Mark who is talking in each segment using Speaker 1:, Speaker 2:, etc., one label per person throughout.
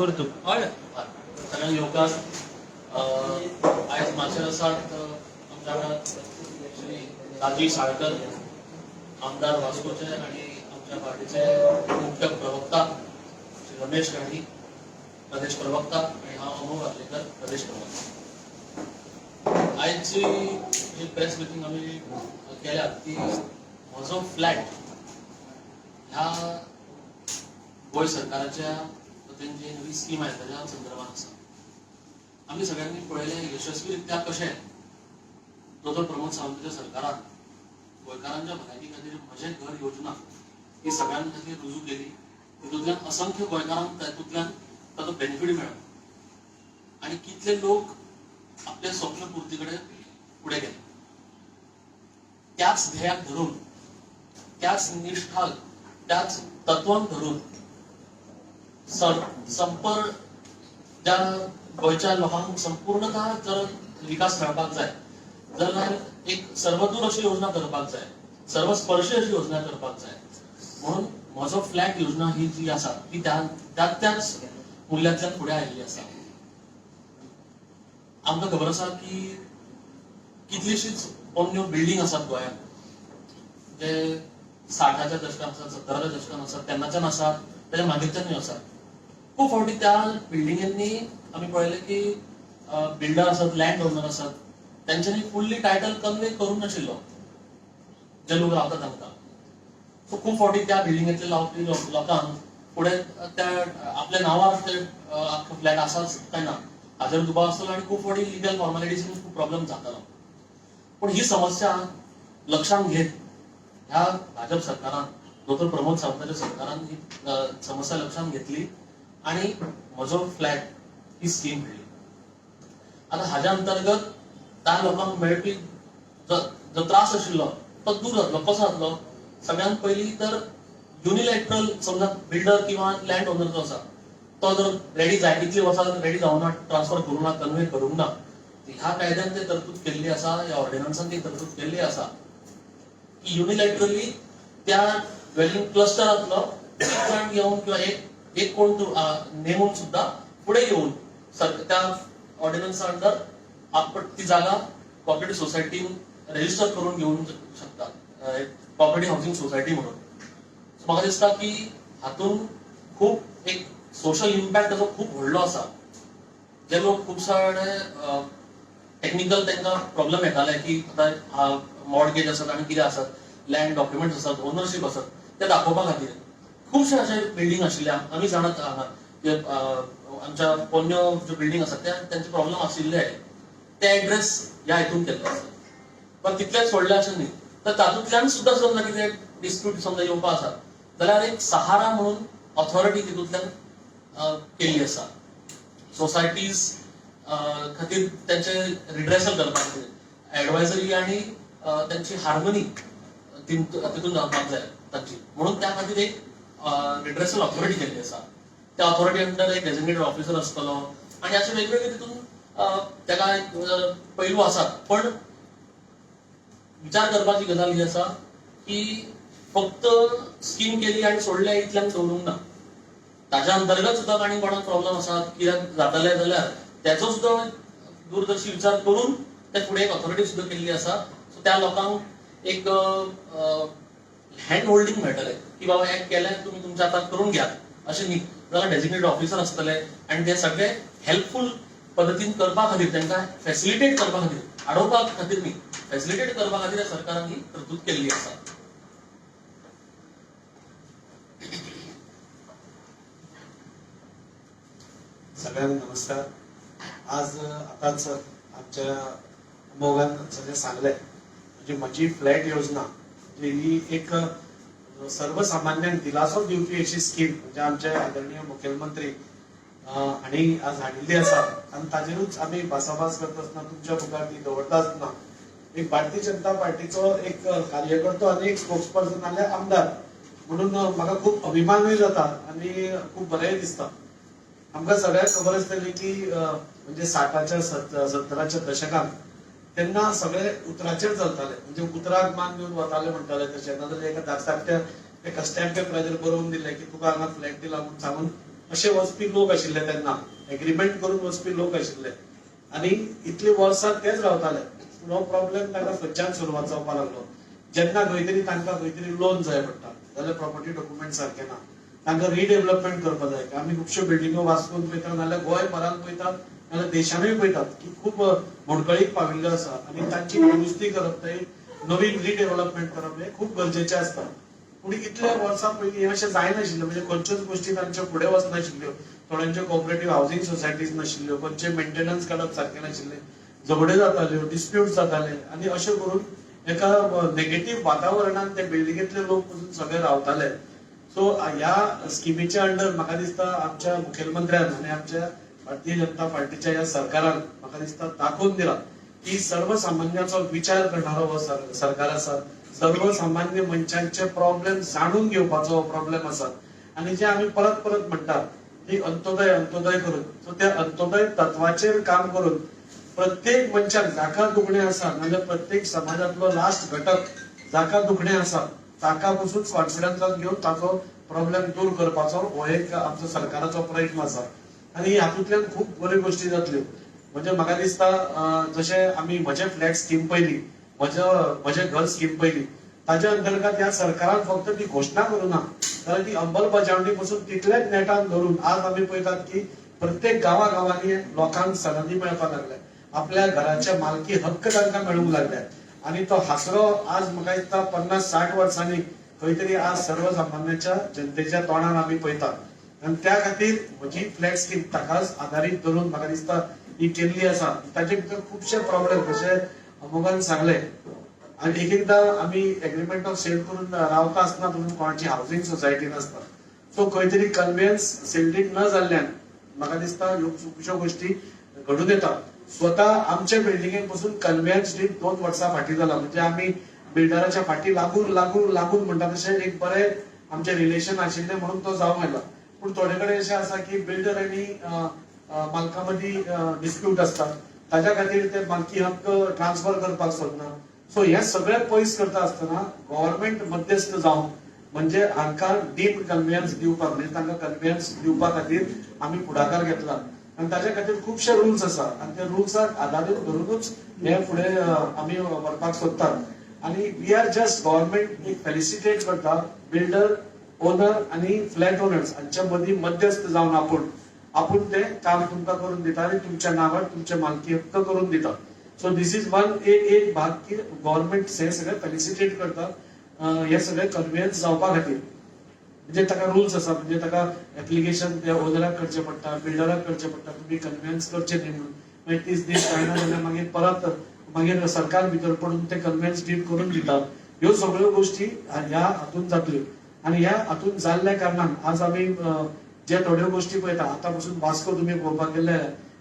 Speaker 1: कर तूं.
Speaker 2: हय, सगळ्यांक येवकार. आयज माचयेर आसात आमच्या वांगडा श्री राजीव साळकर, आमदार वास्कोचे, आणि आमच्या पार्टीचे मुख्य प्रवक्ता श्री रमेश घाडी, प्रदेश प्रवक्ता, आणि हांव अमोघ आर्लेकर, प्रदेश प्रवक्ता. आयची जी प्रेस मिटींग आमी केल्या ती म्हजो फ्लॅट ह्या गोंय सरकाराच्या वतीन जी नवी स्कीम आयल्या ताच्या संदर्भात आसा. आमी सगळ्यांनी पळयलें यशस्वी रित्या कशें दोतोर प्रमोद सावंताच्या सरकारान गोंयकारांच्या भलायकी खातीर म्हजें घर योजना ही सगळ्यां खातीर रुजू केली. तितूंतल्यान असंख्य गोंयकारांक तातूंतल्यान ताचो बेनिफीट मेळ्ळो आनी कितले लोक आपल्या स्वप्न पुर्ती कडेन फुडें गेले. त्याच ध्येयाक धरून, त्याच निष्ठाक, त्याच तत्वांक धरून संपर ज्या गोंयच्या लोकांक संपूर्णतः जर विकास मेळपाक जाय जाल्यार एक सर्वदूर अशी योजना करपाक जाय, सर्वस्पर्शी अशी योजना करपाक जाय. म्हणून म्हजो फ्लॅट योजना ही जी आसा ती त्या त्या त्याच मुल्यांतल्यान फुडें आयिल्ली आसा. आमकां खबर आसा की कितलीशीच पोन्न्यो बिल्डींग आसात गोंयांत, जे 60च्या दशकान आसात, 70च्या दशकान आसात, तेन्नाच्यान आसात, ताच्या मागीरच्यानूय आसात. खूब फावटी त्या बिल्डिंगेंनी आमी पळयलें की बिल्डर आसात, लँड ओनर आसात, तेंच्यांनी फुल्ली टायटल कन्वे करूंक नाशिल्लो जे लोक रावता तांकां. सो खूब फावटी त्या बिल्डिंगेंतले रावपी लोकांक फुडें त्या आपल्या नांवार ते आख्खो फ्लॅट आसाच काय ना हाजेर दुबाव आसतलो आनी खूब फावटी लिगल फॉर्मेलिटीज खूब प्रॉब्लम जातालो. पूण ही समस्या लक्षांत घेत ह्या भाजप सरकारान, दोतोर प्रमोद सावंताच्या सरकारान ही समस्या लक्षांत घेतली आनी म्हजो फ्लॅट ही स्कीम हाडली. आतां हाज्या अंतर्गत त्या लोकांक मेळपी जो जो त्रास आशिल्लो तो दूर जातलो. कसो जातलो? सगळ्यांत पयलीं तर युनिलॅटरल समजा बिल्डर किंवा लँड ओनर जो आसा तो जर रेडी जाय तितली वर्सां रेडी जावना, ट्रान्सफर करूंक ना, कन्वे करूंक ना, ह्या कायद्यान ते तरतूद केल्ली आसा, ह्या ऑर्डिनन्सान ती तरतूद केल्ली आसा की युनिलॅटरली त्या ड्वेलिंग क्लस्टरांतलो एक जाण येवन किंवा एक एक कोण नेमून सुद्दां फुडें येवन त्या ऑर्डिनन्सा अंडर आपण ती जागा कॉपरेटिव्ह सोसायटीन रजिस्टर करून घेवंक शकता, कॉपरेटिव्ह हावसिंग सोसायटी म्हणून. सो म्हाका दिसता की हातून खूब एक सोशल इम्पॅक्ट ताचो खूब व्हडलो आसा. जे लोक खूब सारे टेक्निकल तांकां प्रॉब्लम येताले की आतां मॉर्गेज आसात आनी कितें आसात, लँड डॉक्युमेंट्स आसात, ओनरशीप आसात, ते दाखोवपा खातीर खुबशे अशे बिल्डींग आशिल्ले. आमी जाणात हांगा की आमच्या पोन्न्यो ज्यो बिल्डींग आसात त्या तेंचे प्रॉब्लम आशिल्ले, ते एड्रेस ह्या हितून केल्ले आसा. पण तितलेच सोडले अशें न्ही, तर तातूंतल्यान सुद्दां समजा कितें डिस्प्यूट समजा येवपा आसा जाल्यार एक सहारा म्हणून ऑथॉरिटी तितूंतल्यान केल्ली आसा सोसायटीज खातीर, त्यांचे रिड्रेसल करपा खातीर एडवायझरी आणि त्यांची हार्मनी तितून जावपाक जाय तांची, म्हणून त्या खातीर एक रिड्रेसल ऑथॉरिटी केल्ली आसा. त्या ऑथॉरिटी अंडर एक डेजिग्नेटेड ऑफिसर आसतलो आणि असे वेगवेगळे तितून ताका एक पैलू आसात. पण विचार करपाची गजाल ही आसा की फक्त स्कीम केली आनी सोडले इतल्यान दवरूंक ना. ताच्या अंतर्गत सुद्दां आनी कोणाक प्रॉब्लम आसात, कित्याक जातले जाल्यार त्याचो सुद्दां दूरदर्शी विचार करून ते फुडें एक ऑथॉरिटी सुद्दां केल्ली आसा. सो त्या लोकांक एक हँड होल्डिंग मेळटलें की बाबा हें केलें, तुमी तुमच्या हातान करून घेयात अशें न्ही, जाल्यार डेजिग्नेटेड ऑफिसर आसतले आनी ते सगळे हेल्पफूल पद्दतीन करपा खातीर, तांकां फॅसिलिटेट करपा खातीर, आडोवपा खातीर न्ही, फॅसिलिटेट करपा खातीर सरकारान ही तरतूद केल्ली आसा.
Speaker 3: सगळ्यांना नमस्कार. आज आताच आमच्या मोगान सगळें सांगलें, म्हणजे म्हजी फ्लॅट योजना म्हणजे ही एक सर्वसामान्यांक दिलासो दिवपी अशी स्कीम, म्हणजे आमचे आदरणीय मुखेलमंत्री हांणी आज हाडिल्ली आसा आनी ताजेरूच आमी भासाभास करता आसतना, तुमच्या मुखार ती दवरता आसतना, एक भारतीय जनता पार्टीचो एक कार्यकर्तो आनी एक स्पोक्स पर्सन नाल्यार आमदार म्हणून म्हाका खूब अभिमानूय जाता आनी खूब बरेंय दिसता. आमकां सगळ्यांक खबर आसतली की म्हणजे 60च्या 70च्या दशकांत तेन्ना सगळे उतराचेर चलताले, म्हणजे उतराक मान दिवन वताले म्हणटाले तशें, नाजाल्यार एका धाकट्या एका स्टॅम्प पेपराचेर बरोवन दिलें की तुका हांगा फ्लॅट दिला म्हणून सांगून अशे वचपी लोक आशिल्ले तेन्ना, एग्रीमेंट करून वचपी लोक आशिल्ले आनी इतली वर्सां तेच रावताले. पूण हो प्रॉब्लेम तांकां खंयच्यान सुरवात जावपाक लागलो, जेन्ना खंय तरी तांकां खंय तरी लोन जाय पडटा जाल्यार प्रॉपर्टी डॉक्युमेंट सारके ना, तांकां रिडेव्हलपमेंट करपाक जाय. आमी खुबश्यो बिल्डिंगो वास्कोन पळयता, नाजाल्यार गोंयभरान पळयतात, नाजाल्यार देशानूय पळयतात की खूब मोडकळीक पाविल्ल्यो आसा आनी तांची दुरुस्ती करप, थंय नवीन रिडेव्हलपमेंट करप हें खूब गरजेचें आसता. पूण इतल्या वर्सां पयलीं हें अशें जायनाशिल्लें, म्हणजे खंयच्योच गोश्टी तांच्या फुडें वचनाशिल्ल्यो. थोड्यांच्यो कॉपरेटीव हावजींग सोसायटीज नाशिल्ल्यो, खंयचे मेंटेनन्स काडप सारकें नाशिल्लें, झगड्यो जाताल्यो, डिस्प्यूट जाताले आनी अशें करून एका नेगेटीव वातावरणान ते बिल्डिंगेंतले लोक पसून सगळे रावताले. सो ह्या स्किमीच्या अंडर म्हाका दिसता आमच्या मुखेलमंत्र्यान आनी आमच्या भारतीय जनता पार्टीच्या ह्या सरकारान म्हाका दिसता दाखोवन दिला की सर्वसामान्याचो विचार करणारो हो सरकार आसा, सर्वसामान्य मनशांचे प्रॉब्लेम जाणून घेवपाचो हो प्रॉब्लेम आसा. आनी जे आमी परत परत म्हणटात की अंत्योदय अंत्योदय करून, सो त्या अंत्योदय तत्वाचेर काम करून प्रत्येक मनशाक जाका दुखणें आसा, नाजाल्यार प्रत्येक समाजांतलो लास्ट घटक जाका दुखणें आसा ताका पसून कॉन्फिडन्सान घेवन ताचो प्रॉब्लेम दूर करपाचो हो एक आमचो सरकाराचो प्रयत्न आसा. आनी हातूंतल्यान खूब बऱ्यो गोश्टी जातल्यो. म्हणजे म्हाका दिसता जशें आमी म्हजें फ्लॅट स्कीम पयली, म्हजें घर स्कीम पयली, ताच्या अंतर्गत ह्या सरकारान फक्त ती घोशणा करूं ना जाल्यार ती अंमलबजावणी पसून तितल्याच नेटान धरून आज आमी पळयतात की प्रत्येक गांवागांवांनी लोकांक सनदी मेळपाक लागल्या, आपल्या घराचे मालकी हक्क तांकां मेळूंक लागल्या. आनी तो हासरो आज म्हाका दिसता 50-60 वर्सांनी खंय तरी आज सर्वसामान्याच्या जनतेच्या तोंडान आमी पळयतात. आनी त्या खातीर म्हजी फ्लॅट स्कीम ताकाच आदारीत धरून म्हाका दिसता ही केल्ली आसा. ताचे भितर खुबशे प्रॉब्लेम जशे अमोघान सांगले, आनी एक एकदां आमी एग्रीमेंट ऑफ सेल करून रावता आसतना पसून कोणाची हावजींग सोसायटी नासता, सो खंय तरी कन्वेयन्स सेल did न जाल्ल्यान म्हाका दिसता ह्यो खुबश्यो गोश्टी घडून येता. स्वता आमच्या बिल्डिंगेक पसून कन्वेयन्स did 2 वर्सां फाटीं जाला. म्हणजे आमी बिल्डराच्या फाटीं लागून लागून लागून म्हणटा तशें एक बरें आमचें रिलेशन आशिल्लें म्हणून तो जावंक आयला. पूण थोडे कडेन अशें आसा की बिल्डर आनी मालका मदीं डिस्प्यूट आसता, ताच्या खातीर ते मालकी हक्क ट्रान्सफर करपाक सोदना. सो हे सगळें पयस करता आसतना गव्हर्मेंट मध्यस्थ जावन म्हणजे हांकां डीम्ड कन्वेयन्स दिवपाक, म्हणजे तांकां कन्वेयन्स दिवपा खातीर आमी फुडाकार घेतला. आनी ताच्या खातीर खुबशे रुल्स आसा आनी त्या रुल्साक आदारीत धरुनूच हे फुडें आमी व्हरपाक सोदतात. आनी we are just government एक फेलिसिटेट करता बिल्डर, ओनर आनी फ्लॅट ओनर्स हांच्या मदीं मध्यस्थ जावन आपूण ते काम तुमकां करून दिता आनी तुमच्या नांवार तुमचे मालकी हक्क करून दिता. सो this is one एक भाग की गव्हर्मेंट हे सगळे फेलिसिटेट करता हे सगळे कन्वेयन्स जावपा खातीर. म्हणजे ताका रुल्स आसा, म्हणजे ताका एप्लिकेशन त्या ओनराक करचें पडटा, बिल्डराक करचें पडटा, तुमी कन्वेयन्स करचें न्ही म्हणून. मागीर 30 दीस जायना जाल्यार मागीर परत मागीर सरकार भितर पडून ते कन्वेयन्स did करून दितात. ह्यो सगळ्यो गोश्टी ह्या हातून जातल्यो आनी ह्या हातून जाल्ल्या कारणान आज आमी जे थोड्यो गोश्टी पळयता, आतां पसून वास्को तुमी पळोवपाक गेले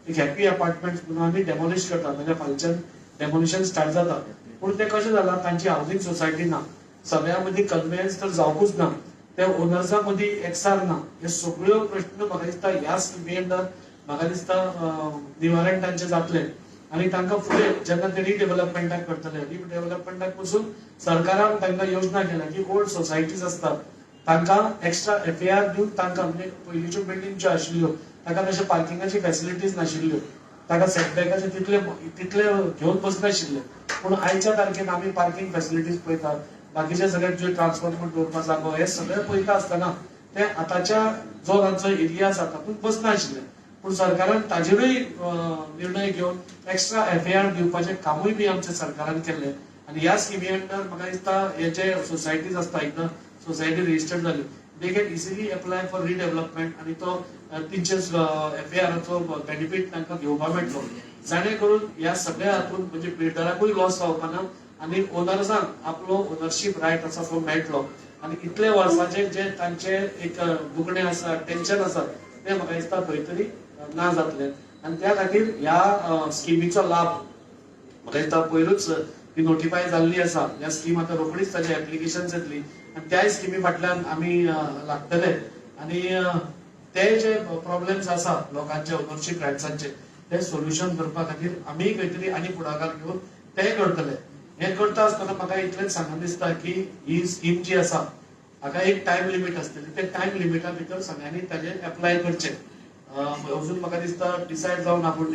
Speaker 3: एक हॅपी अपार्टमेंट म्हणून आमी डेमोलिश करतात, म्हणजे फालच्यान डेमोलिशन स्टार्ट जाता. पूण ते कशें जालां, तांची हावजींग सोसायटी ना, सगळ्यां मदीं कन्वेयन्स तर जावकूच ना, ते ओनर्सा मदीं एक्सार ना. हे सगळ्यो प्रश्न म्हाका दिसता ह्या स्किमी अंडर म्हाका दिसता निवारण तांचें जातलें. आनी तांकां फुडें जेन्ना ते रिडेव्हलपमेंटाक करतले, रिडेव्हलपमेंटाक पसून सरकारान तांकां योजना केल्या की ओल्ड सोसायटीज आसतात तांकां एक्स्ट्रा एफएआर दिवन तांकां, म्हणजे पयलींच्यो बिल्डींग ज्यो आशिल्ल्यो ताका तशें पार्किंगाची फॅसिलिटीज नाशिल्ल्यो, ताका सेटबॅकाचे तितले तितले घेवन बसनाशिल्ले. पूण आयच्या तारखेन आमी पार्किंग फॅसिलिटीज पळयतात, बाकीचे सगळे जे ट्रान्सफॉर्मर दवरपा जागो हे सगळे पळयता आसतना ते आतांच्या जो तांचो एरिया आसा तातूंत बसनाशिल्ले. पूण सरकारान ताजेरूय निर्णय घेवन एक्स्ट्रा एफएआर दिवपाचें कामूय बी आमच्या सरकारान केल्लें. आनी ह्या स्किमी अंडर म्हाका दिसता हे जे सोसायटीज आसता, एकदां सोसायटी रजिस्टर्ड जाली, they can easily apply for redevelopment आनी तो तीनशे एफएआराचो बेनिफीट तांकां घेवपाक मेळटलो, जाणे करून ह्या सगळ्या हातून म्हणजे बिल्डराकूय लॉस जावपा ना आनी ओनर्सांक आपलो ओनरशीप रायट आसा तो मेळटलो. आनी इतले वर्साचे जे तांचे एक दुखणें आसा, टेन्शन आसा, तें म्हाका दिसता खंय तरी ना जातलें. आनी त्या खातीर ह्या स्किमीचो लाभ म्हाका दिसता पयरूच ती नोटिफाय जाल्ली आसा. ह्या स्कीम आतां रोखडीच ताजे एप्लिकेशन येतली आनी त्याय स्किमी फाटल्यान आमी लागतले. आनी ते जे प्रॉब्लेम्स आसा लोकांचे ओनरशीप रायट्सांचे ते सोल्युशन करपा खातीर आमी खंय तरी आनी फुडाकार घेवन ते करतले. हें करता आसतना म्हाका इतलेंच सांगन दिसता की ही स्कीम जी आसा हाका एक टायम लिमीट आसतली. ते टायम लिमिटा भितर सगळ्यांनी ताजेर एप्लाय करचें. अजून म्हाका दिसता डिसायड जावना, पूण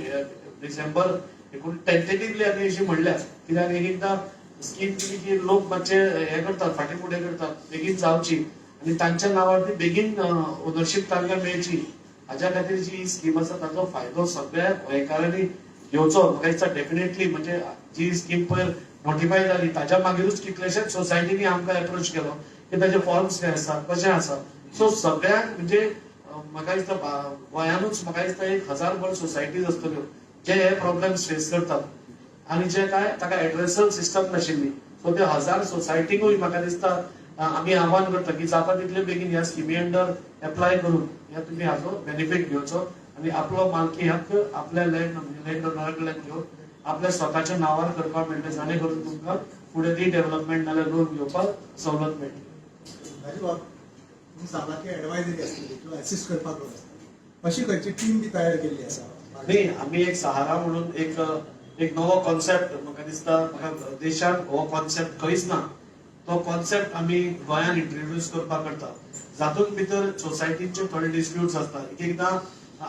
Speaker 3: डिसेंबर एकूण टेंटेटिवली आमी अशी म्हणल्या, कित्याक एक एकदां स्कीम केली की लोक मातशे हे करतात, फाटीं फुडें करतात. बेगीन जावची आनी तांच्या नांवार ती बेगीन ओनरशीप तांकां मेळची हाज्या खातीर जी स्कीम आसा ताचो फायदो सगळ्या गोंयकारांनी घेवचो. म्हाका दिसता डेफिनेटली, म्हणजे जी स्कीम पयर नोटिफाय जाली ताच्या मागीरूच कितलेशेच सोसायटींनी आमकां एप्रोच केलो की ताचे फॉर्म्स खंय आसा, कशें आसा. सो सगळ्यांक म्हणजे म्हाका दिसता गोंयानूच म्हाका दिसता एक हजारभर सोसायटीज आसतल्यो जे हे प्रॉब्लेम्स फेस करतात आनी जे काय ताका एड्रेसल सिस्टम नाशिल्ली. सो ते हजार सोसायटीकूय म्हाका दिसता आमी आव्हान करता की जाता तितले बेगीन ह्या स्किमी अंडर एप्लाय करून ह्या तुमी हाचो बेनिफीट घेवचो आनी आपलो मालकी हक्क आपल्या लँड ओनरा कडल्यान घेवन आपल्या स्वताच्या नांवार करपाक मेळटलें, जाणे करून तुमकां फुडें रिडेव्हलपमेंट नाल्यार लोन घेवपाक सवलत मेळटली.
Speaker 1: राजू बाब, तुमी सांगला की एडवायजरी आसतली किंवा असिस्ट करपाक लोक आसतले, अशी खंयची टीम बी तयार केल्ली आसा?
Speaker 3: नाही, आमी एक सहारा म्हणून एक एक नवो कॉन्सेप्ट, म्हाका दिसता म्हाका देशांत हो कॉन्सेप्ट खंयच ना, तो कॉन्सेप्ट आमी गोंयांत इंट्रोड्यूस करपाक करता, जातूंत भितर सोसायटींचे थोडे डिस्प्यूट्स आसता. एक एकदां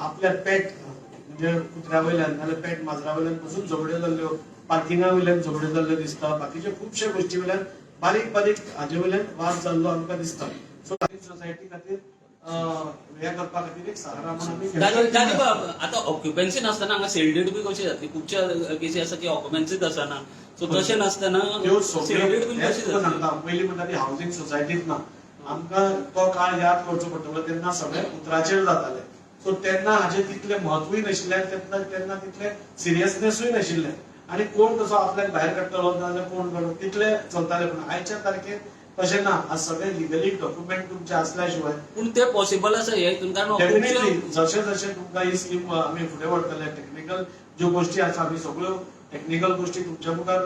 Speaker 3: आपल्या पेट म्हणजे कुत्र्या वयल्यान नाल्यार पेट माजरा वयल्यान पसून झगड्यो जाल्ल्यो, पार्किंगा वयल्यान झगड्यो जाल्ल्यो दिसता, बाकीच्या खुबश्या गोश्टी वयल्यान बारीक बारीक हाजे वयल्यान वाद जाल्लो आमकां दिसता. सो सोसायटी खातीर हें करपा खातीर एक सहारा म्हणून आमी केला.
Speaker 4: दादी बाब, आता ऑक्युपन्सी नासतना हांगा सेल did बी कशी जातली? खुबश्या केसी आसा की ऑक्युपन्सीच आसना, सो तशें नासतना
Speaker 3: त्यो
Speaker 4: सेल did बी
Speaker 3: सगळ्यो
Speaker 4: कशी
Speaker 3: तुका
Speaker 4: जातली?
Speaker 3: सांगता, पयलीं म्हणटा ती हावसिंग सोसायटीत ना. आमकां तो काळ याद करचो पडटलो, तेन्ना सगळें उतराचेर जातालें. सो तेन्ना हाजें तितलें म्हत्वूय नाशिल्लें आनी तेन्ना तितलें सिरियसनेसूय नाशिल्लें आनी कोण तसो आपल्याक भायर काडटलो नाजाल्यार कोण काडलो तितले चलताले. पूण आयच्या तारखेर तशें ना. आज सगळे लिगली डॉक्युमेंट तुमचे आसल्या शिवाय
Speaker 4: पूण ते पॉसिबल आसा हे हितून, कारण
Speaker 3: डेफिनेटली जशें जशें तुमकां ही स्कीम आमी फुडें व्हरतले, टेक्निकल ज्यो गोश्टी आसा, आमी सगळ्यो टेक्निकल गोश्टी तुमच्या मुखार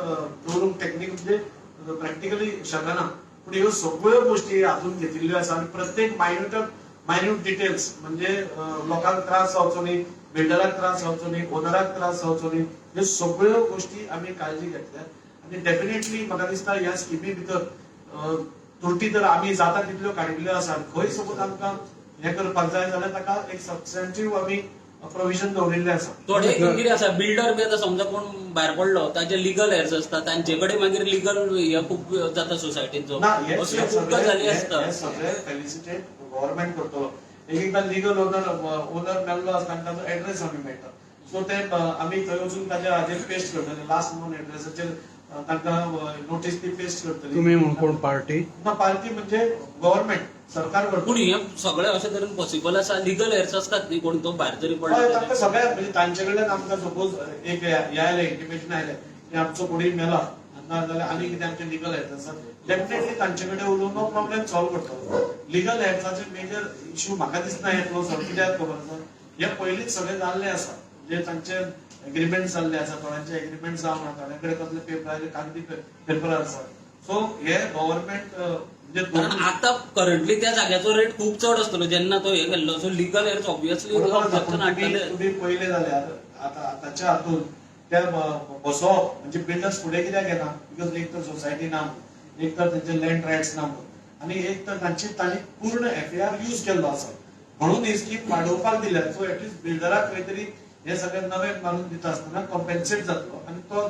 Speaker 3: दवरूंक टेक्नीक म्हणजे प्रॅक्टिकली शकना, पूण ह्यो सगळ्यो गोश्टी हातूंत घेतिल्ल्यो आसा आनी प्रत्येक मायन्यूट डिटेल्स, म्हणजे लोकांक त्रास जावचो न्ही, बिल्डराक त्रास जावचो न्ही, ओनराक त्रास जावचो न्ही, ह्यो सगळ्यो गोश्टी आमी काळजी घेतल्या. आनी डेफिनेटली म्हाका दिसता ह्या स्किमी भितर त्रुटी तर आमी जाता तितल्यो काडिल्ल्यो आसा. खंय सपोज आमकां हें करपाक जाय जाल्यार ताका एक सबस्टँटीव आमी प्रोविजन दवरिल्लें आसा.
Speaker 4: थोडे हितून कितें आसा, बिल्डर बी आतां समजा कोण भायर पडलो, ताजे लिगल एर्स आसता, तांचे कडेन मागीर लिगल हे खूब जाता सोसायटीचो.
Speaker 3: ना, हे
Speaker 4: असल्यो
Speaker 3: हे
Speaker 4: खूब
Speaker 3: सगळे
Speaker 4: गजाली आसता.
Speaker 3: हे सगळे फेलिसिटेट गव्हर्मेंट करतलो. एक एकदां लिगल ओनर मेल्लो आसता आनी ताचो एड्रेस आमी मेळटा, सो ते आमी थंय वचून ताच्या हाजेर पेस्ट करतले, लास्ट नोन एड्रेसाचेर तांकां नोटीस ती पेस्ट करतली.
Speaker 5: तुम्ही म्हणून कोण, पार्टी?
Speaker 3: ना, पार्टी म्हणजे गव्हर्मेंट, सरकार करता.
Speaker 4: पूण हे सगळें अशें तरेन पॉसिबल आसा? लिगल एर्स आसतात न्ही, कोण तो भायर जरी
Speaker 3: हय,
Speaker 4: पडलो
Speaker 3: तांकां सगळ्या म्हणजे तांचे कडल्यान आमकां सपोज एक हे आयलें, इंटिमेशन आयलें की आमचो कोणूय मेला ना जाल्यार आनी कितें आमचे लिगल हेर्स आसा, डेफिनेटली तांचे कडेन उलोवन हो प्रॉब्लेम सॉल्व करतलो. लिगल हेर्साचे मेजर इश्यू म्हाका दिसना येतलो सर. कित्याक खबर आसा, हे पयलींच सगळें जाल्लें आसा, म्हणजे तांचे एग्रीमेंट जाल्ले आसा, थोड्यांचे एग्रीमेंट जावना, थोड्या कडेन कसले पेपर कागदी पेपर आसा. सो हे गव्हर्मेंट म्हणजे
Speaker 4: कारण आता करंटली त्या जाग्याचो रेट खूब चड आसतलो जेन्ना तो हे केल्लो, सो लिगल एर्स ऑब्वियसली
Speaker 3: बरोबर आसा,
Speaker 4: ऑब्जेक्शन
Speaker 3: पूण तुमी
Speaker 4: हाडटले.
Speaker 3: तुमी पयले जाल्यार आतां आतांच्या हातून त्या बसोवप म्हणजे बिल्डर्स फुडें कित्याक येना? Because एक तर सोसायटी ना म्हणून, एक तर तेंचे लँड रायट्स ना म्हणून आनी एक तर तांची तांणी पूर्ण एफएआर यूज केल्लो आसा म्हणून ही स्कीम वाडोवपाक दिल्या. सो एटलिस्ट बिल्डराक खंय तरी हे सगळे नवे मारून दिता आसतना कॉम्पेन्सेट जातलो आनी तो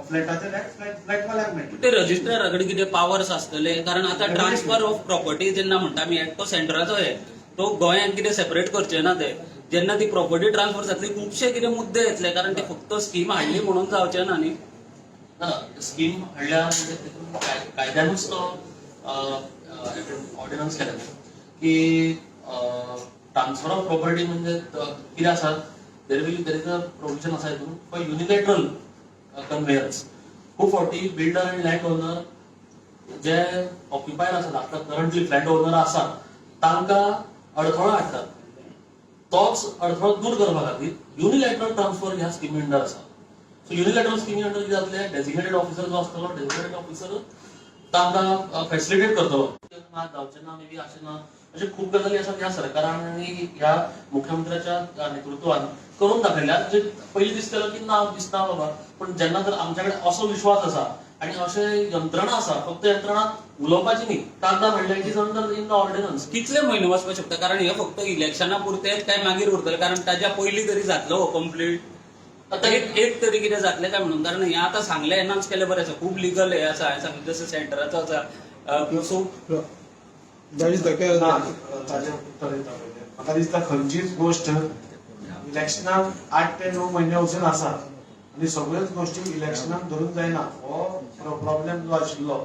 Speaker 3: फ्लॅटाचे रेट फ्लॅटवाल्यांक मेळटले.
Speaker 4: ते रजिस्ट्रारा कडेन कितें पावर्स आसतले? कारण आतां ट्रान्सफर ऑफ प्रॉपर्टी जेन्ना म्हणटा आमी, तो सेंटराचो हे तो गोंयांत कितें सेपरेट करचे ना. ते जेन्ना ती प्रॉपर्टी ट्रान्सफर जातली, खुबशे कितें मुद्दे येतले, कारण ते फक्त स्कीम हाडली म्हणून जावचे ना न्ही.
Speaker 2: ना, स्कीम हाडल्या म्हणजे तितून कायद्यानूच तो ऑर्डिनन्स केला की ट्रान्सफर ऑफ प्रॉपर्टी म्हणजे कितें आसा, there is a provision आसा हितून फॉर युनिलॅटरल कन्वेयन्स. खूब फावटी बिल्डर आनी लँड ओनर जे ऑक्युपायर आसात, आतां करंटली फ्लॅट ओनर आसात, तांकां अडथळो हाडटात. तोच अडथळो दूर करपा खातीर युनिलॅटरल ट्रान्सफर ह्या स्किमी अंडर आसा. सो युनिलॅटरल स्किमी अंडर कितें जातलें, डेजिग्नेटेड ऑफिसर जो आसतलो, डेजिग्नेटेड ऑफिसर तांकां फॅसिलिटेट करतलो. ना, जावचें ना, मे बी अशें ना, अशें खूब गजाली आसात ह्या सरकारान आनी ह्या मुख्यमंत्र्याच्या नेतृत्वान करून दाखयल्या, जे पयलीं दिसतालो की ना, दिसना बाबा. पूण जेन्ना तर आमच्या कडेन असो विश्वास आसा आणि अशे यंत्रणा आसा, फक्त यंत्रणा उलोवपाची न्ही, कागदां म्हणल्यार it is under in the ordinance.
Speaker 4: कितले म्हयने वचपाक शकता? कारण हे फक्त इलेक्शना पुरतेच काय मागीर उरतले? कारण ताज्या पयलीं तरी जातलो हो कंप्लीट, आतां एक एक तरी कितें जातलें काय म्हणून. कारण हे आतां सांगलें, एनाउन्स केलें बरें आसा, खूब लिगल हे आसा. हांवें सांगलें जसं सेंटराचो आसा, सो
Speaker 3: ना, ताजें उत्तर दिता पयलें. म्हाका दिसता खंयचीच गोश्ट इलेक्शनाक 8 ते 9 म्हयने वचून आसा आनी सगळ्योच गोश्टी इलेक्शनाक धरून जायना. हो प्रॉब्लेम जो आशिल्लो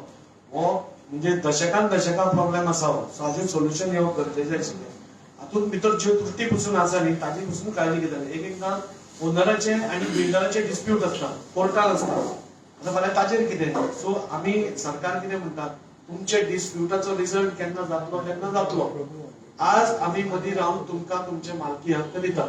Speaker 3: हो म्हणजे दशकान दशकां प्रॉब्लेम आसा हो. सो हाजेर सोल्युशन येवप गरजेचें आशिल्लें. हातूंत भितर ज्यो त्रुटी पसून आसा न्ही, ताजी पसून काळजी घेतली. एक एकदां ओनराचे आनी बिल्डराचे डिस्प्यूट आसता, कोर्टान आसता. आतां फाल्यां ताजेर कितें? सो आमी सरकार कितें म्हणटा, तुमचे डिस्प्युटाचो रिजल्ट केन्ना जातलो तेन्ना जातलो. आज आमी मदीं रावन तुमकां तुमचे मालकी हक्क दिता.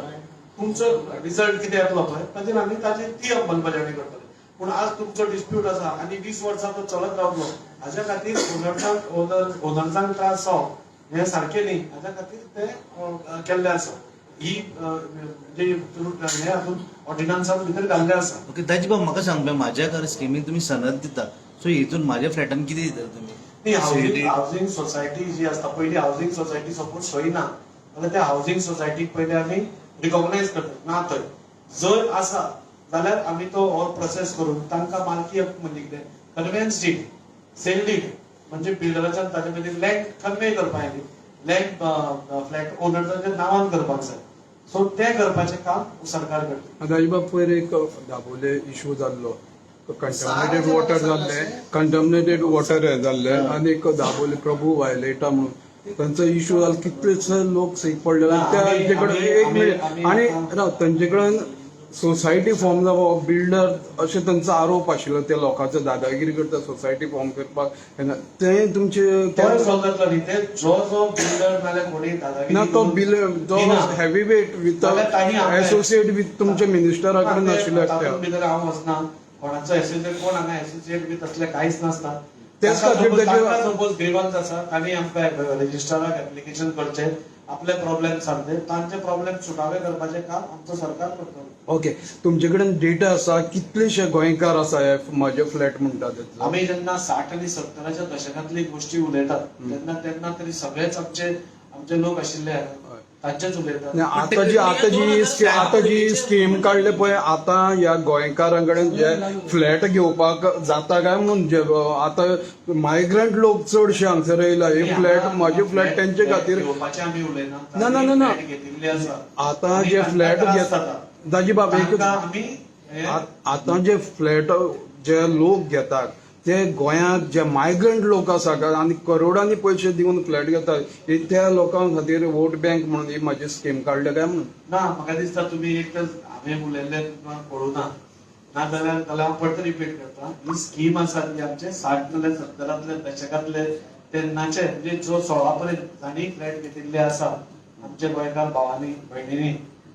Speaker 3: तुमचो रिजल्ट कितें येतलो पळय, ताजेर आमी ताजी ती अंमलबजावणी करतले. पूण आज तुमचो डिस्प्यूट आसा आनी 20 वर्सां तो चलत रावलो, हाज्या खातीर ओनर्सांक ओनर ओनर्सांक त्रास जावप हें सारकें न्ही. हाज्या खातीर ते केल्लें आसा. ही म्हणजे हे हातूंत ऑर्डिनन्सान भितर घाल्लें आसा.
Speaker 5: ओके दाजीबाब, म्हाका सांग पळय, म्हाज्या घर स्किमीक तुमी सनद दिता, सो हितून म्हाज्या फ्लॅटान कितें दिता तुमी?
Speaker 3: न्ही, हावसिंग हावसिंग सोसायटी जी आसता, पयली हावसिंग सोसायटी सपोज खंय ना जाल्यार त्या हावसिंग सोसायटीक पयली आमी रिकॉग्नायज करतात. ना थंय जर आसा जाल्यार आमी तो हो प्रोसेस करून तांकां मालकी हक्क म्हणजे कितें, कन्वेयन्स did, sale did, म्हणजे बिल्डराच्यान ताजे मदीं लँड कन्वे करपाक जाय, लँड फ्लॅट ओनराच्या नांवान करपाक जाय. सो तें करपाचें काम सरकार करता.
Speaker 6: दाजीबाब, पयर एक दाबोले इशू जाल्लो, कंटॅमिनेटेड वॉटर जाल्लें, कंटॅमिनेटेड वॉटर हें जाल्लें आनी एक दाबोले प्रभू वायलेटा म्हणून तांचो इशू जालो. कितलेशे लोक सीक पडलेले. तांचे कडेन एक मिनिट आनी राव, तांचे कडेन सोसायटी फॉर्म जावप, बिल्डर अशें तांचो आरोप आशिल्लो, त्या लोकांचो दादागिरी करता सोसायटी फॉर्म करपाक तेन्ना ते तुमचे
Speaker 3: तोय सॉल्व जातलो न्ही. ते जो जो बिल्डर नाल्यार कोणी दादागिरी
Speaker 6: ना तो
Speaker 3: करून
Speaker 6: बिल जो
Speaker 3: दिना.
Speaker 6: हेवी वेट विथ
Speaker 3: जाल्यार तांणी आमकां-
Speaker 6: एसोसिएट विथ तुमच्या मिनिस्टरा कडेन आशिल्ले.
Speaker 3: तातूंत भितर हांव वचना. कोणाचो एसोसिएट, कोण हांगा एसोसिएट बी तसलें कांयच नासता.
Speaker 6: तेच खातीर ताचे-
Speaker 3: सपोज ग्रिवन्स आसा, तांणी आमकां रजिस्ट्राराक एप्लिकेशन करचें, आपले प्रॉब्लेम सांगचे, तांचे प्रॉब्लेम सुटावे करपाचें काम आमचो सरकार करतलो.
Speaker 6: ओके, तुमचे कडेन डेटा आसा कितलेशे गोंयकार आसा हे म्हजे फ्लॅट म्हणटा ते?
Speaker 3: आमी जेन्ना 60 आनी 70च्या दशकांतली गोष्टी उलयतात तेन्ना तेन्ना तरी सगळेच आमचे आमचे लोक आशिल्ले, तांचेच उलयतात.
Speaker 6: आनी आतां जी स्कीम काडले पळय, आतां ह्या गोंयकारां कडेन जे फ्लॅट घेवपाक जाता काय म्हणून, जे आतां मायग्रंट लोक चडशे हांगसर येयला, हे फ्लॅट म्हजे फ्लॅट तेंचे खातीर.
Speaker 3: घेवपाचे आमी उलयना.
Speaker 6: ना, ना, ना, ना.
Speaker 3: फ्लॅट घेतिल्ले आसा.
Speaker 6: आतां
Speaker 3: आनी
Speaker 6: जे
Speaker 3: तांकां
Speaker 6: फ्लॅट
Speaker 3: त्रास
Speaker 6: घेत
Speaker 3: जाता.
Speaker 6: दाजी बाब, एक
Speaker 3: तांकां आमी हे
Speaker 6: आतां जे फ्लॅट जे लोक घेतात ते गोंयांत जे मायग्रंट लोक आसा आनी करोडांनी पयशे दिवन फ्लॅट घेतात, हे त्या लोकां खातीर वोट बँक म्हणून ही म्हाजी स्कीम काडल्या काय म्हणून?
Speaker 3: ना, म्हाका दिसता तुमी एक तर हांवें उलयल्लें तुमकां कळूना, ना जाल्यार जाल्यार हांव परत रिपीट करता. ही स्कीम आसा ती आमचे 60 नाल्यार 70तले दशकांतले तेन्नाचे, म्हणजे जो 16 पर्यंत जांणी फ्लॅट घेतिल्ले आसा आमचे गोंयकार भावांनी भयणींनी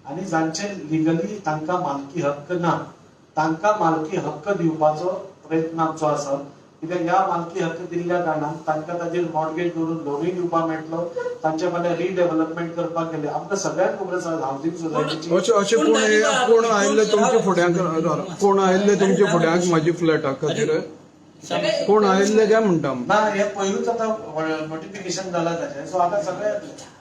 Speaker 3: आनी जांचे लिगली तांकां मालकी हक्क ना, तांकां मालकी हक्क दिवपाचो प्रयत्न आमचो आसा. कित्याक ह्या मालकी हक्क दिल्ल्या कारणान तांकां ताजेर मॉर्गेज दवरून लोनूय दिवपाक मेळटलो, तांचे फाल्यां रिडेव्हलपमेंट करपाक गेले. आमकां सगळ्यांक खबर आसा हावसिंग सोसायटीची.
Speaker 6: अशें अशें
Speaker 4: पूण
Speaker 6: कोण
Speaker 4: दाजीबाब,
Speaker 6: कोण आयिल्ले तुमच्या फुड्यांक, कोण आयिल्ले तुमच्या फुड्यांक म्हाजी फ्लॅटा खातीर कोण आयिल्ले काय म्हणटा?
Speaker 3: ना, हे पयरूच आतां नोटिफिकेशन जाला ताचें, सो आतां सगळें येतलें.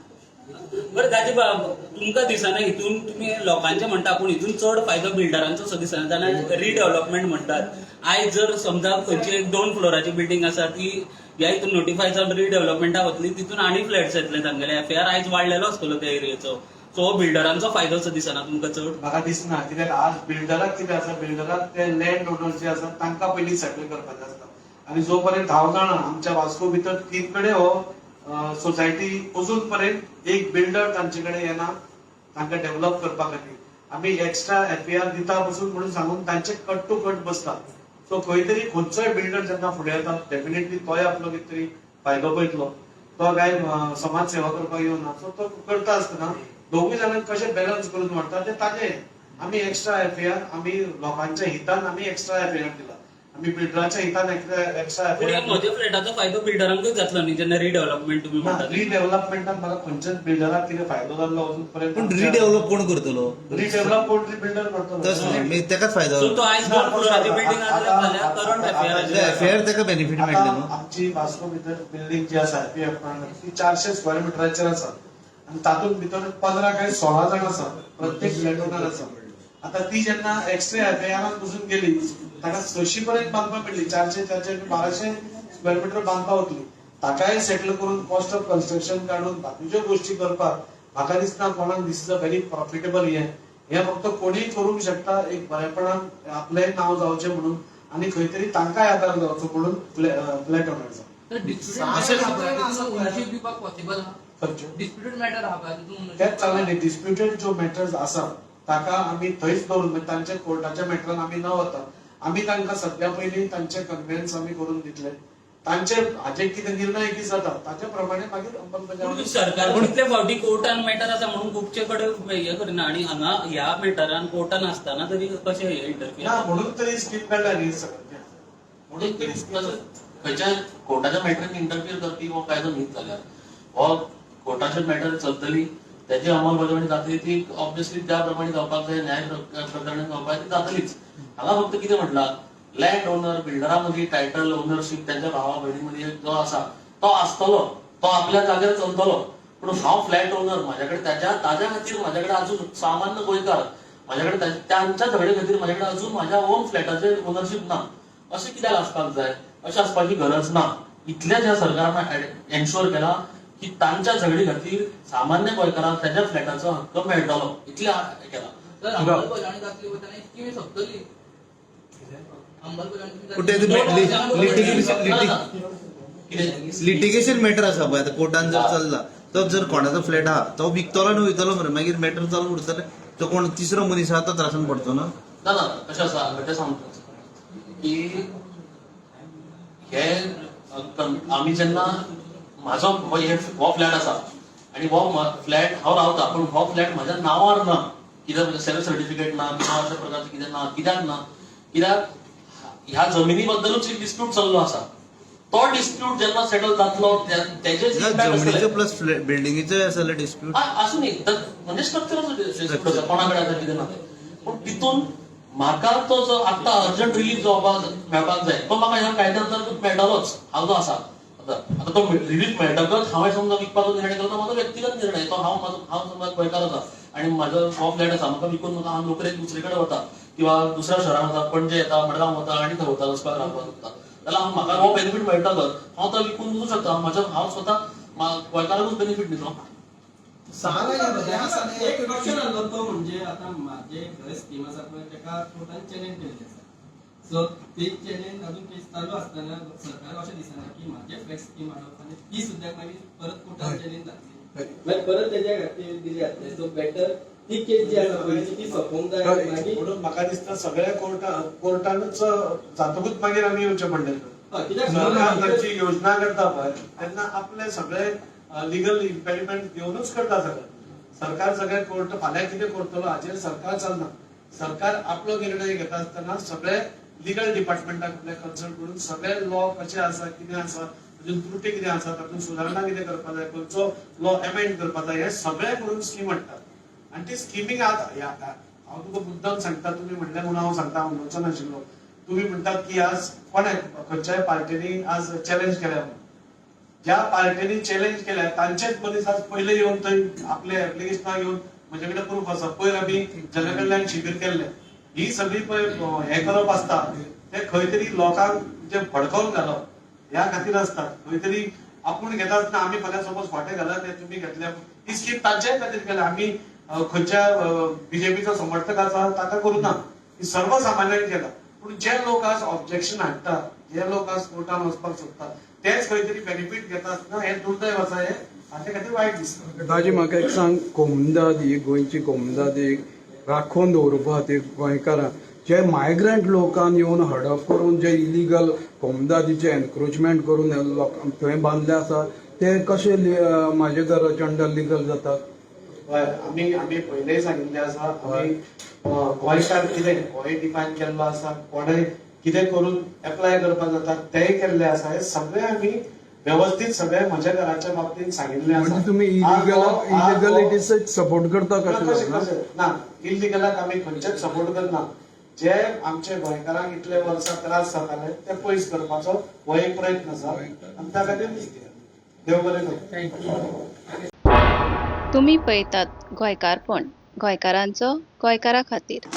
Speaker 4: बरं दाजीबाब, तुमकां दिसना हितून तुमी लोकांचे म्हणटा, पूण हितून चड फायदो बिल्डरांचो सो दिसना? जाल्यार रिडेव्हलपमेंट म्हणटात, आयज जर समजा खंयची एक 2 फ्लोराची बिल्डिंग आसा, ती ह्या हितून नोटिफाय जावन रिडेव्हलपमेंटाक वतली, तितून आनी फ्लॅट्स येतले, तांगेले एफआर आयज वाडलेलो आसतलो त्या एरियेचो. सो हो बिल्डरांचो फायदो सो दिसना तुमकां चड?
Speaker 3: म्हाका दिसना, कित्याक आज बिल्डराक कितें आसा, बिल्डराक ते लँड ओनर जे आसा तांकां पयलीं सेटल करपाचें आसता. आनी जो पर्यंत हांव जाणा, आमच्या वास्को भितर 3 कडेन हो सोसायटी अजून पर्यंत एक बिल्डर तांचे कडेन येना तांकां डेव्हलप करपा खातीर. आमी एक्स्ट्रा एफआर दिता पसून म्हणून सांगून तांचे कट टू कट बसता. सो खंय तरी खंयचोय बिल्डर जेन्ना फुडें येता, डेफिनेटली तोय आपलो कितें तरी फायदो पळयतलो. तो काय समाज सेवा करपाक येवना. सो तो करता आसतना दोगूय जाणांक कशें बॅलन्स करून व्हरता ते ताजें. आमी एक्स्ट्रा एफआर, आमी लोकांच्या हितान आमी एक्स्ट्रा एफआर दिला. आमी बिल्डराच्या हितान एक्स्ट्रा
Speaker 4: पूण ह्या म्हज्या फ्लॅटाचो फायदो बिल्डरांकूच जातलो न्ही जेन्ना रिडेव्हलपमेंट तुमी म्हणटा ती.
Speaker 3: रिडेव्हलपमेंटान म्हाका खंयच्याच बिल्डराक कितें फायदो जाल्लो अजून पर्यंत.
Speaker 5: पूण रिडेव्हलप कोण करतलो?
Speaker 3: रिडेव्हलप कोण तरी बिल्डर करतलो.
Speaker 5: तस न्ही, तेकाच फायदो.
Speaker 4: सो तो आयज दोन फ्लोराची बिल्डिंग आसल्यार फाल्यां करंट एफआयआर
Speaker 5: एफआयआर तेका बेनिफीट मेळटलें न्हू.
Speaker 3: आमची वास्को भितर बिल्डिंग जी आसा एपीएफ ती 400 स्क्वेअर मिटराचेर आसा आनी तातूंत भितर 15 काय 16 जाण आसा, प्रत्येक फ्लॅट ओनर आसा. आता ती जेन्ना एक्स्ट्रा एफआयआरान बसून गेली ताका 600 पर्यंत बांदपाक मेळ्ळी, 400 400 1200 स्क्वेअर मिटर बांदपाक वतली. ताकाय सेटल करून कॉस्ट ऑफ कन्स्ट्रक्शन काडून बाकीच्यो गोष्टी करपाक म्हाका दिसना कोणाक this is a very profitable. हें हें फक्त कोणीय करूंक शकता एक बरेपणान आपलें नांव जावचें म्हणून आनी खंय तरी तांकांय आदार जावचो म्हणून फ्लॅट ओनर्सांक.
Speaker 7: ओनरशीप दिवपाक पॉसिबल आहा?
Speaker 3: खंयच्यो?
Speaker 7: डिस्प्युटेड मॅटर आहा पळय तितून ownership
Speaker 3: तेच सांगलें न्ही, डिस्प्युटेड ज्यो मॅटर्स आसा ताका आमी थंयच दवरून, म्हणजे तांच्या कोर्टाच्या मॅटरान आमी न वता आमी तांकां सद्या पयलीं तांचे कन्वेन्स आमी करून दितले, तांचे हाजे कितें निर्णय कितें जाता ताच्या प्रमाणे मागीर अंमलबजावणी.
Speaker 4: सरकार कितले फावटी कोर्टान मॅटर आसा म्हणून खुबचे कडेन हे करिना आनी हांगा ह्या मॅटरान कोर्टान आसतना तरी कशें हे इंटरफियर?
Speaker 3: ना, म्हणून तरी स्कीम काडल्या न्ही सगळ्यांनी, म्हणून तरी स्कीम.
Speaker 2: खंयच्या कोर्टाच्या मॅटरीन इंटरफियर करपी हो कायदो न्हीच जाल्यार हो कोर्टाच्या मॅटर चलतली, त्याची अंमलबजावणी जातली ती ऑब्वियसली त्या प्रमाणे जावपाक जाय, न्याय प्रकरणान जावपाक जाय, ती जातलीच. हांगा फक्त कितें म्हटलां, लँड ओनर बिल्डरा मदीं टायटल ओनरशीप त्यांच्या भावा भयणी मदीं जो आसा तो आसतलो, तो आपल्या जाग्यार चलतलो. पूण हांव फ्लॅट ओनर, म्हाज्या कडेन ताज्या खातीर म्हाज्या कडेन अजून सामान्य गोंयकार म्हाज्या कडेन त्यांच्या झगडे खातीर म्हाज्या कडेन अजून म्हाज्या ओन फ्लॅटाचेर ओनरशीप ना, अशें कित्याक आसपाक जाय? अशें आसपाची गरज ना. इतल्याच ह्या सरकारान एन्श्योर केला की तांच्या झगडी खातीर सामान्य गोंयकारांक ताच्या फ्लॅटाचो हक्क मेळटलो, इतलें केलां.
Speaker 7: तर अंमलबजावणी जातली वतना स्कीम सोंपतली अंमलबजावणी.
Speaker 5: पूण ते
Speaker 2: कितें?
Speaker 5: लिटिगेशन मॅटर आसा पळय आतां कोर्टान जर चल्ला तो जर कोणाचो फ्लॅट आहा तो विकतलो आनी वयतलो मरे, मागीर मॅटर चालू उरतलें, तो कोण तिसरो मनीस आहा तो त्रासान पडचो ना.
Speaker 2: ना ना, कशें आसा तें सांगता की हे आमी जेन्ना म्हाजो हो फ्लॅट आसा आनी हो फ्लॅट हांव रावता, पूण हो फ्लॅट म्हाज्या नांवार ना, कित्याक म्हणजे सेल्फ सर्टिफिकेट ना किंवा अशा प्रकारचें कितें ना. कित्याक ना? कित्याक ह्या जमिनी बद्दलूच एक डिस्प्यूट चल्लो आसा. तो डिस्प्यूट जेन्ना सेटल जातलो तेजेच impact आसतलें.
Speaker 5: जमनीचो प्लस बिल्डिंगेचो आसा जाल्यार डिस्प्यूट
Speaker 2: आसूं न्ही, म्हणजे स्ट्रक्चराचो डिस्प्यूट आसा, कोणा कडेन आसा कितें ना तें. पूण तितून म्हाका तो जो आत्तां अर्जंट रिलीफ जावपाक मेळपाक जाय तो म्हाका ह्या कायद्या अंतर्गत मेळटलोच. हांव जो आसा आतां आतां तो रिलीफ मेळटकच हांवें समजा विकपाचो निर्णय केलो तो म्हाजो व्यक्तिगत निर्णय. तो हांव म्हाजो हांव समजा गोंयकार आसा आनी म्हाजो हो फ्लॅट आसा, म्हाका विकून म्हाका हांव नोकरेक दुसरे कडेन वता किंवा दुसऱ्या शहरान वता, पणजे येता, मडगांव वता आनी थंय वता वचपाक रावपाक सोदता जाल्यार हांव म्हाका हो बेनिफीट मेळटकच हांव तो विकून वचूंक शकता. म्हाजो हांव स्वता गोंयकाराकूच बेनिफीट दितलो.
Speaker 8: एक क्वेश्चन आसलो तो म्हणजे आता माझे घर स्कीम आसा पळय तेका कोर्टान चॅलेंज केल्ली आसा. सो ती चॅलेंज अजून केस चालू आसतना सरकार अशें दिसना की माझे फ्लॅट स्कीम हाडप आनी ती सुद्दां मागीर परत कोर्टान चॅलेंज जातली, मागीर परत तेज्या खातीर दिली जातली. सो बेटर ती केस जी आसा पयलीं ती सोंपोवंक जाय आनी मागीर
Speaker 3: म्हणून म्हाका दिसता सगळ्या कोर्टानूच जातकूच मागीर आमी येवचें पडलें.
Speaker 8: हय, कित्याक
Speaker 3: सरकार खंयची योजना करता पळय तेन्ना आपले सगळे लिगल इम्पेडिमेंट घेवनूच करता सगळें. सरकार सगळे कोर्ट फाल्यां कितें करतलो हाचेर सरकार चलना. सरकार आपलो निर्णय घेता आसतना सगळे लिगल डिपार्टमेंटाक आपल्या कन्सल्ट करून सगळे लॉ कशे आसा, कितें आसा, अजून त्रुटी कितें आसा, तातूंत सुदारणा कितें करपाक जाय, खंयचो लॉ एमेंड करपाक जाय, हें सगळें करून स्कीम हाडटात. आनी ती स्किमींग आतां हांव तुका मुद्दम सांगता, तुमी म्हणलें म्हणून हांव सांगता, हांव उलोवचो नाशिल्लो. तुमी म्हणटात की आज कोणे खंयच्याय पार्टीनी आज चॅलेंज केल्या म्हणून, ज्या पार्टीनी चॅलेंज केल्या तांचेच मनीस आज पयले येवन थंय आपले एप्लिकेशनां घेवन म्हजे कडेन प्रूफ आसा, पयर आमी जनकल्याण शिबीर केल्लें. ही सगळी पळय हें करप आसता ते खंय तरी लोकांक जे भडकोवन घालप ह्या खातीर आसता. खंय तरी आपूण घेता आसतना आमी फाल्यां समज फांटे घालत ते तुमी घेतले, ही स्कीम तांच्याय खातीर केल्या. आमी खंयच्या बीजेपीचो समर्थक आसा ताका करूं ना, ही सर्वसामान्यांक केला. पूण जे लोक आज ऑब्जेक्शन हाडटा, जे लोक आज कोर्टान वचपाक सोदता तेच खंय तरी बेनिफीट घेता आसतना हें दुर्दैव आसा, हें हाचे खातीर वायट दिसता.
Speaker 6: दाजी म्हाका एक सांग, कोमुनिदाद ही गोंयची कोमुनिदाद ही राखून दवरुपा खातीर गोंयकारांक जे मायग्रंट लोकांक येवन हडप करून जे इलिगल कोमुनिदादीचे एनक्रोचमेंट करून लोकांक थंय बांदले आसा ते कशे म्हाजे घराच्या अंडर लिगल जातात?
Speaker 3: हय, आमी आमी पयलेय सांगिल्लें आसा, आमी गोंयकार कितें गोंय डिफायन केल्लो आसा, कोणें कितें करून एप्लाय करपाक जाता तेंय केल्लें आसा. हें सगळें आमी वेवस्थीत सगळें म्हज्या घराच्या बाबतींत सांगिल्लें आसा.
Speaker 6: म्हणजे तुम्ही
Speaker 3: आज हो- आज हो-
Speaker 6: इलिगलिटीच सपोर्ट करता
Speaker 3: कशें
Speaker 6: कशें जायना?
Speaker 3: कशें ना, इलिगलाक आमी खंयचेच सपोर्ट करना. जे आमचे गोंयकारांक इतले वर्सां त्रास जाताले ते पयस करपाचो हो एक प्रयत्न आसा आनी त्या खातीर देव बरें करूं.
Speaker 9: तुमी पळयतात गोंयकारपण, गोंयकारांचो गोंयकारा खातीर.